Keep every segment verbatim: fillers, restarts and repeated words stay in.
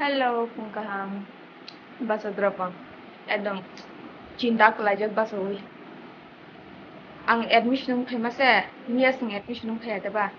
Hello, phung kaham. Basa drop ang. Ekdom chinta kwlaijak basawi. Ang admission wng phaima se, miya swng admission wng phaiya de ba?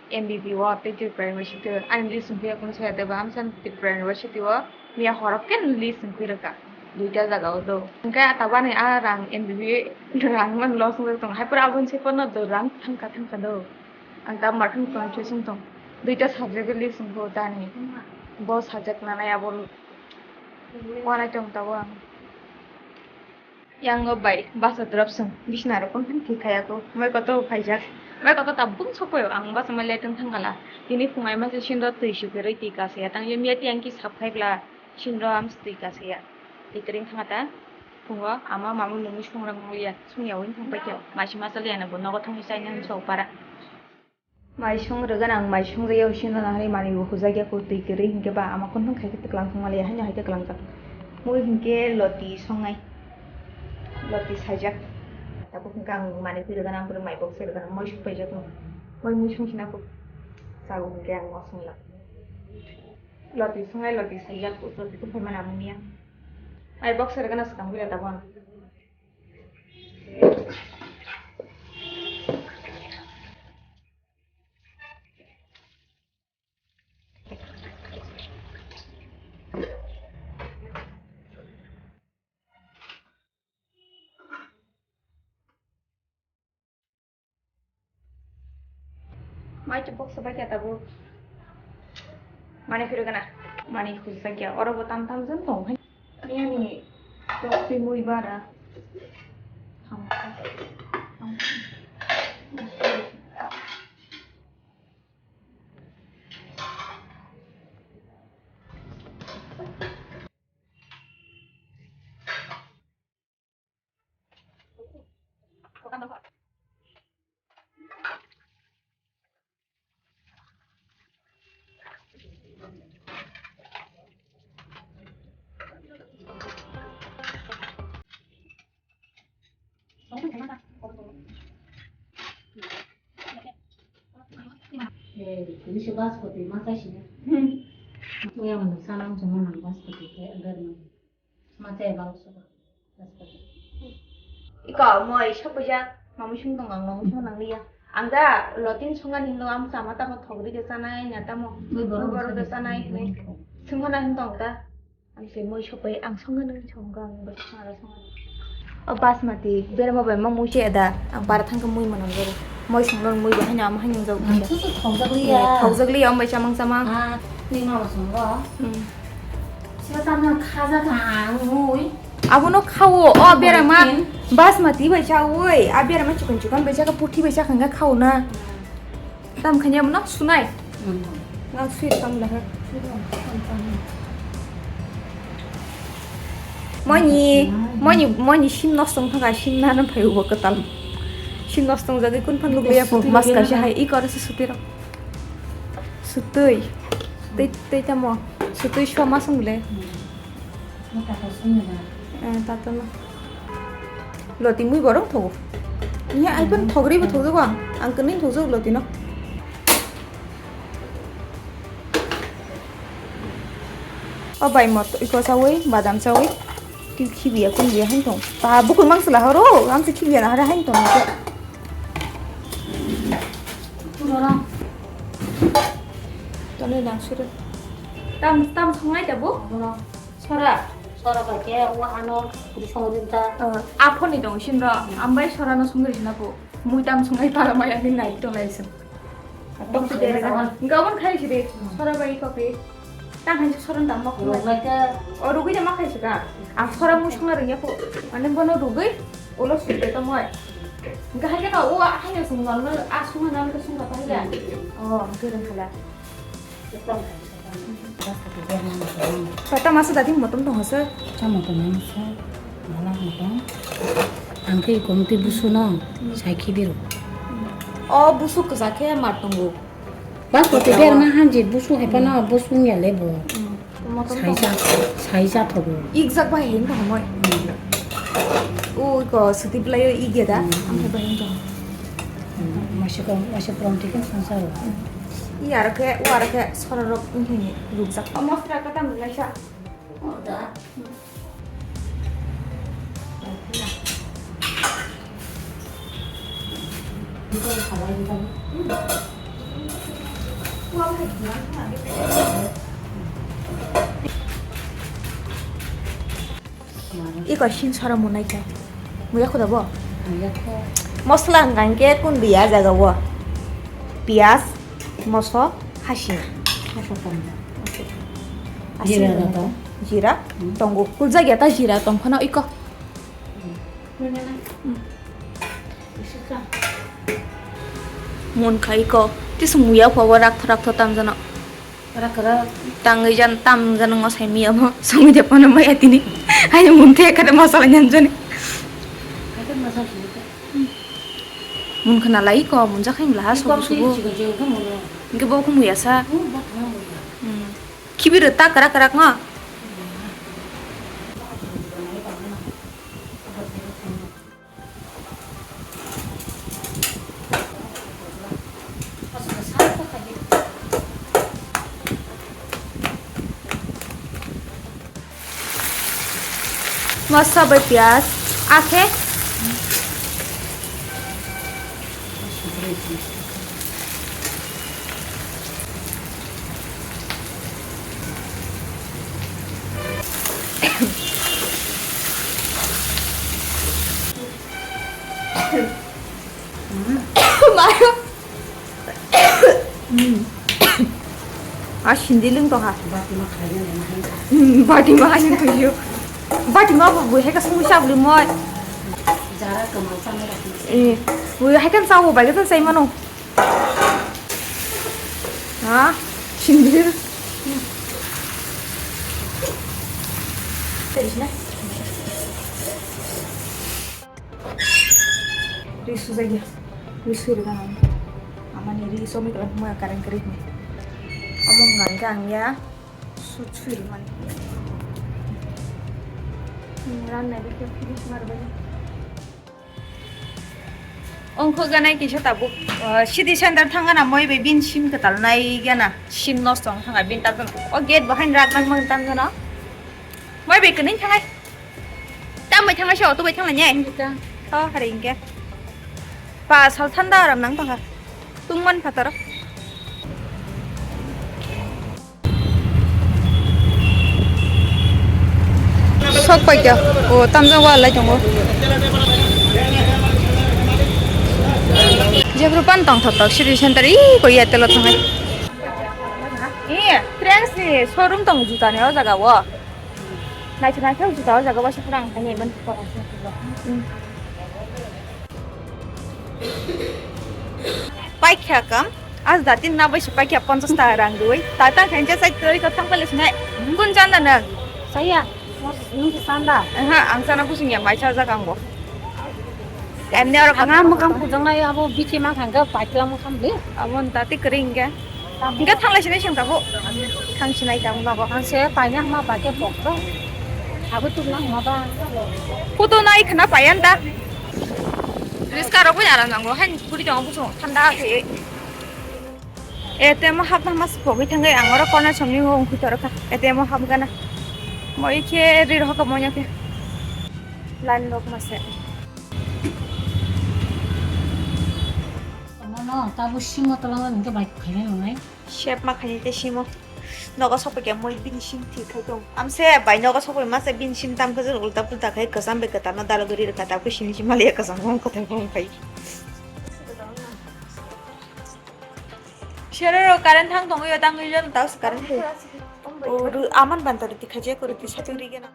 M B B o tei Tripura University o. Ani list wng phiya kunu soya de ba? Amsa Tripura University o miya horok khe list wng phi rwkha. Duita jaga o do. Hwnkhe ata bani a rang M B B rang man loss wng tong. Hai pura aboni se pono do rang thangkha thangkha do. Ang ta markhang tong chusung tong. Duita subject list wngkho tani. Bo subject nanai abo wanai tong tabo ang. Yang o bai basa drop sung bisna rok kon thik khaya ko. Mai koto phaijak. Mai koto tabung sokoyo ang basa mai letung thangkala. Tini phungai masa sinro twi sukeroi twi kasaya. Tang yemi ati ang ki sap khai bla sinro am twi kasaya. Twi kering thangata. Phungo ama mamu nungni songrang nungya. Sungya win thang paikya. Masi masa liya na bo nogo thangwi chaina so para. Mai song rwgana ang mai song jaya usino na hari mani bo hujak ya ko twi kwrwi hinkhe ba ama kon khai khe twklang thangma le haino hai twklang jak. Mui hinkhe loti songnai. Loti saijak. Tabuk hinkhe ang mani phi rwgana ang pura mai box rwgana moi song paijak no. Moi mui song sina ko. Sago hinkhe ang mo song lak. Loti songnai loti saijak ko loti ko phaimana mung ya. Mai box rwgana swkang bila tabuk ang. Mai chubuk sabai khe tabuk. Mani phirigana. Mani khujak ya. Oro bo tam tam jwn tong hai. Ani ani tok twi mui bara. Ham. Ham. Eh, ini si baskot, masa sih? Hmm. Aku yang sana, cuma nang baskot itu, agar nang. Masa ya, bagus, suka. Iko moi sopujak, mamui sung tong ang, mamui sung nang liya. Ang da lotin sungan hinlo, ang sama tamo thogri de sanai, na tamo. Mui borok mui borok de sanai, hinwi. Sungkha na hin tong ta. Ang se moi sopai, ang sungan nang song ang, bai sung ara sungan. O basmati, bera mo bai mamui se da, ang para thangka mui manam jaro. Moi sung nang mui bahai na, am hai nang jaro. Ang susu thogri ya. Thogri ya, am bai samang samang. Ah, ni mama sung ro. Hmm. Siya tamo khaja ka ang mui. Abono khao, o berama basmati bai chawi, a berama chikon chikon bai chaka puthi bai chaka hwnga khao na. Tam khanya abono sunai. Ngal sweet kam da. Moni, moni, moni sim nostong thaka sim na na phai ubo katal. Sim nostong jagi kun phan lugya po mas ka hai i kor se sutiro. Sutui. Tei, tei tamo. Sutui soma song le. Eh, tato no. Loti mui borok thogo. Iya, ai pun thogri bo thogo ang. Ang kene thogo loti no. O bai mot iko sawi, badam sawi. Ki khibiya kun biya han tong. Ta bukul mang sala horo, ang se khibiya na hara han tong. Tole nang suru. Tam, tam songnai da bo? Sora. Sora ba ke, wa ano, di song din ta. Aphoni dong sin ro, ambai sora no songri na bo. Mui tam songnai para mai ani nai to lai sin. Gabon khai si de, sora bai ko pe. Tang hai sora dam ma ko. O rugui da ma khai si ka. Ang sora mui songna rengya ko. Ane bono rugui. Ulo sute tongoi. Hingke haike no o haino song nang no a song nang ke song kata ya. Oh, ang ke rang kala. Pata masa dati motom tong hose. Cha motom yang sa. Mala motom. Ang ke komti busu no. Sai khibiro. O busu kesa ke mar tongo. Bas kote berma hanji busu hai pano busu nya le bo. Saisa, saisa thogo. Ikjak bai hin tong moi. O ko suti blai o igeda. Am hai bai hin tong. Masih kau, masih pulang tiket sangsaro. I aro khe, o aro khe sorarok wngkhe ni rukjak. O mosla khe tamo laisa. Iko sin sora munai khe. Muya khuda bo? Muya kho. Mosla hwnkha hwnkhe kun biya jaga o. Piyaj, moso, hasing. Moso tong. Hasing. Jira da to. Jira. Hmm. Tongo. Kuljakya ta jira tong phano iko. Hmm. Munkha iko. Tisung muya phogo raktho raktho tamjano. Kara kara. Tangwi jan tam jan ngo sai miya mo songwi de pono maya tini. Ai mun the kada masala nyan jani. Kada masala sini. Mun khana lai ko mun ja khaim laha sobu sobu. Inke bo ko muya sa. Hmm. Khibi rw ta kara kara ngo. Masa bai piyaj, akhe. Mayo. Hmm. A sindi lwng tongkha. Bati ma khaina lama hai. Hmm, bati ma hai nang khayo. Bati ma bo hai ka sung sa bli moi. Jara kamal sa mai rakhi. Eh, bo hai kan sa bo bai ka sai mano. Ha? Sindi. Terus na. Ri sujai ya. Ri sui rega nang. Amani ri somi kala huma karen kari ni. Omong ngai kang ya. Su sui rega ni. Ran nai bikhe finish mar bai. Ongkho ganai kisa tabuk, uh, city center thang gana moi bai bin sim kwtal nai gana sim nosto wng thang bin tabuk. O gate bahai rak nang mang tam gana. Moi bai kwnwi thangai. Tam bai thangai se auto bai thanglai ne. Tho hari inke. Pa sal thanda aram nang tongkha. Tungman phataro. Sok paikha. O tamjak walai tongo. Jephru pan tongthok tok city center i koi ya telo thangai. Iya, Trends ni showroom tong juta ni o jaga o. Naithok naithok juta o jaga o se pura ang thani ban. Paikha kam, as datin na bai se paikha ponchas taka rang dui. Tata khencha sai twi ko thang pale sinai. Kun chanda nang? Saya, nung chanda. Aha, ang sana kusing ya mai cha jakang bo. Emni oro anga mukam kujang nai abo bichi ma khangka paikla mukam le. Abo tati kering ke. Hingke thanglai sinai seng tabuk. Thang sinai tabuk nogo. Ang se paina hama bake pokro. Abo tukna hama ba. Kutu nai khna payan ta. Riska rok bai aram nango. Hain puri tongo busong thanda khe. A T M o hapna hama se pogwi thangai ang oro corner somni o ungkhi toro kha. A T M o hapgana. Moi khe ri rohok monya khe. Line rok mase. Ano, tabuk simo tolong hingke bai khaina nungnai. Sep ma khaini tei simo. Nogo sokphaikhe moi bini sim thwi khai tong. Amse bai nogo sokphai mase bini sim tam khe ulta pulta khai kwcham bai kwtal no dalogwi ri rwkha tabukhe sini si maliya kwcham kwtal kwtal khai. Sero ro current thang tongwi yo tangwi yo tau se current khai. O ru aman ban ta rwti khaje ko rwti satwi ri gena.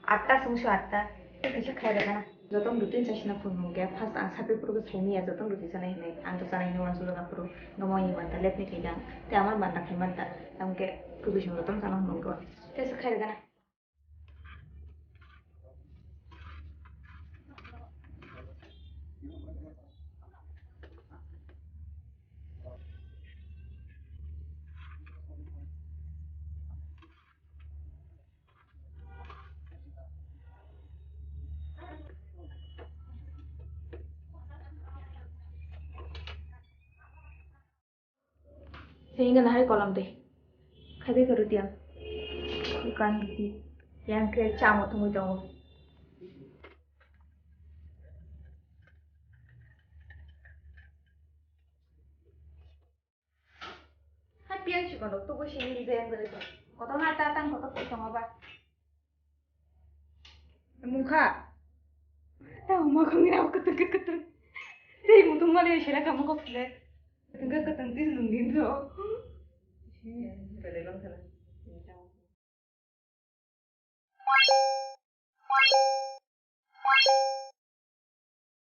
Atta sungsu atta. Tei kaisa khairok gana. Jotom routine chasina phuru mungkhe first ang sapri phuru khe saimanya jotom routine chanai hinwi. Ang to chanai hinwi uansukjak aphuru. Gamo ani banta late ni khaikha. Tei amar banta khai manta. Tamkhe kubui song jotom chana hwnwi mungkhe. Tei se khairok gana. Hinga nahai kolam de. Khabe khe roti ang. Ikan roti. Yang khe chamo thungwi tongo. Hai piang chikon rok tubu sini di ben beri. Kotor na ta tang kotor kusong oba. Mungkha. Ta uma kong ni aku ketung ketung. Tei mutung mali sila kamu kok sila. Ketung ketung tis lungin.